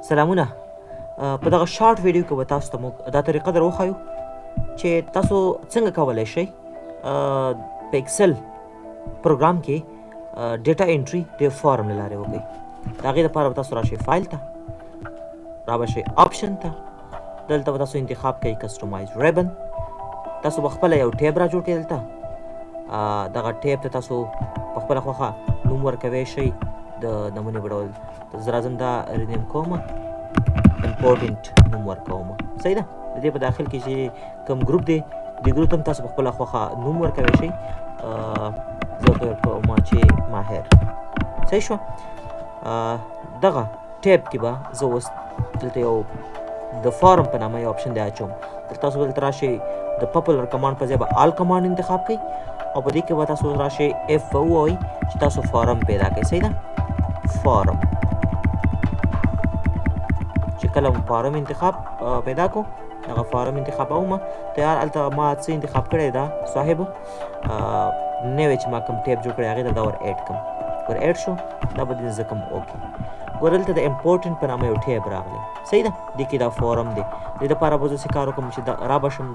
سلامونه. په دغه شارټ ویډیو کې به تاسو ته موږ دا طریقه در وښایو چې تاسو څنګه کولی شئ په ایکسل پروګرام کې ډیټا انټري د فارم له لارې وکړئ. د هغې دپاره به تاسو راشئ فایل ته، را به شئ آپشن ته، دلته به تاسو انتخاب کوئ کسټمایز ریبن. تاسو به خپله یو ټیب را جوړ کړئ. دلته دغه ټیب ته تاسو په خپله خوښه نوم ورکوی شئ. د نمونې په ډول زه راځم دا رینیم کوم، امپورټنټ نوم ورکوم. صحیح ده. د دې په داخل کې چې کوم ګروپ دی، دې ګروپ ته هم تاسو په خپله خوښه نوم ورکوی شئ. زه ورته ورکوم چې ماهر. صحیح شوه. دغه ټیب کې به زه اوس دلته یو د فارم په نامه یو آپشن دی اچوم. دلته تاسو دلته راشئ د پاپولر کمانډ په ځای به آل کمانډ انتخاب کړئ او په دې کې به تاسو راشئ اف به ووایئ چې تاسو فارم پیدا کړئ. صحیح ده. فارم چې کله مو فارم انتخاب پیدا کو، دغه فارم انتخابوم تیار. هلته ما څه انتخاب کړی دا صاحب نوی چې ما کوم ټیب جوړ کړی هغې ته دا ور اډ کړم. ور اډ شو، دا به دې زه کوم اوکې. ګوره دلته د امپورټنټ په نامه یو ټیب راغلی. صحیح ده. دې کې دا فارم دی. دې دپاره به زه څه کار وکړم چې دا را به شم،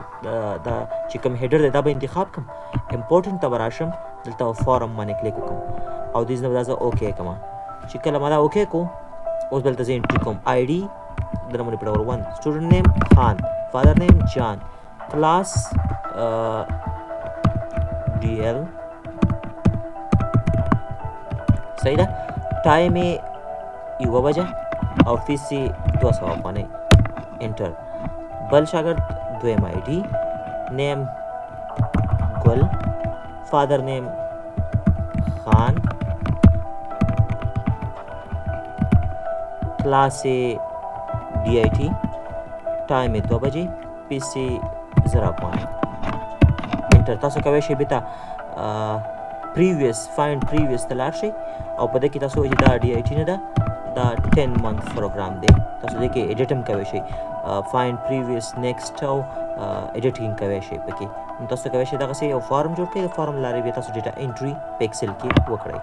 دا چې کوم هیډر دی دا به انتخاب کړم، امپورټنټ ته به راشم، دلته به فارم باندې کلیک وکړم او دې ځای نه به دا زه اوکې کړم. چې کله ما دا اوکې کړو، اوس دلته زه انټري کوم آی ډي د نمونې په ډول 1، سټوډنټ نیم خان، فادر نیم جان، کلاس ډي ایل. صحیح ده. ټایم یې 1 بجه او فیس یې 200 افغانۍ. انټر. بل شاګرد دویم آی ډي، نیم ګل، فادر نیم خان، کلاس یې ډي آی ټي، ټایم یې 2 بجې، فیس یې 1000 افغانۍ. انټر. تاسو کوی شئ بیرته پریویس فایند پریویس ته لاړ شئ او په دې کې تاسو وایئ چې دا ډي آی ټي نه ده، دا 10 منث پروګرام دی. تاسو دې کې ایډیټ هم کوی شئ، فایند پریویس نیکسټ او ایډیټینګ کوی شئ پکې. نو تاسو کوی شئ دغسې یو فارم جوړ کړئ، د فارم لارې بیا تاسو ډیټا انټري په ایکسل کې وکړئ.